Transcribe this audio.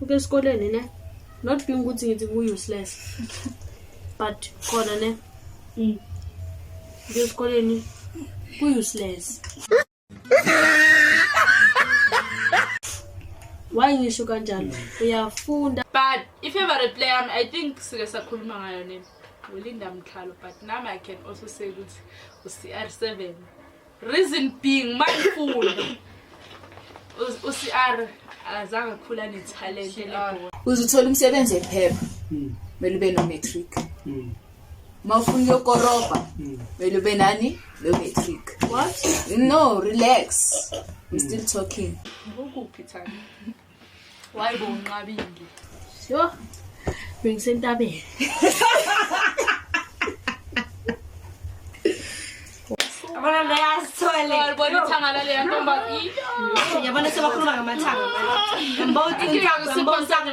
Uke esikoleni ne. Not being ukuthi ngithi ku-useless. But khona ne. Uke esikoleni ku-useless. Why ngisho kanjalo? Uyafunda. But i-favorite player yami, I think sike sakhuluma ngayo ne, uLinda Mkhalo, but nami I can also say ukuthi u-CR7. Reason being, mangifunda u-CR azange akhula nethalente lebhola. Uze uthole umsebenzi ephepha, kumele ube no-matric. Uma ufuna ukuyokorobha, kumele ube nani? No-matric. What? No, relax, we're still talking. Ukuphi, Thandi? Why bowunqabile? Yo. Bengisentabeni. Yabona leyasithole. Bona ithanga laleya ntombazane. Yabona sebakhuluma ngamathanga manje. Ngibona ukuthi Inkinga kusipho sakhe.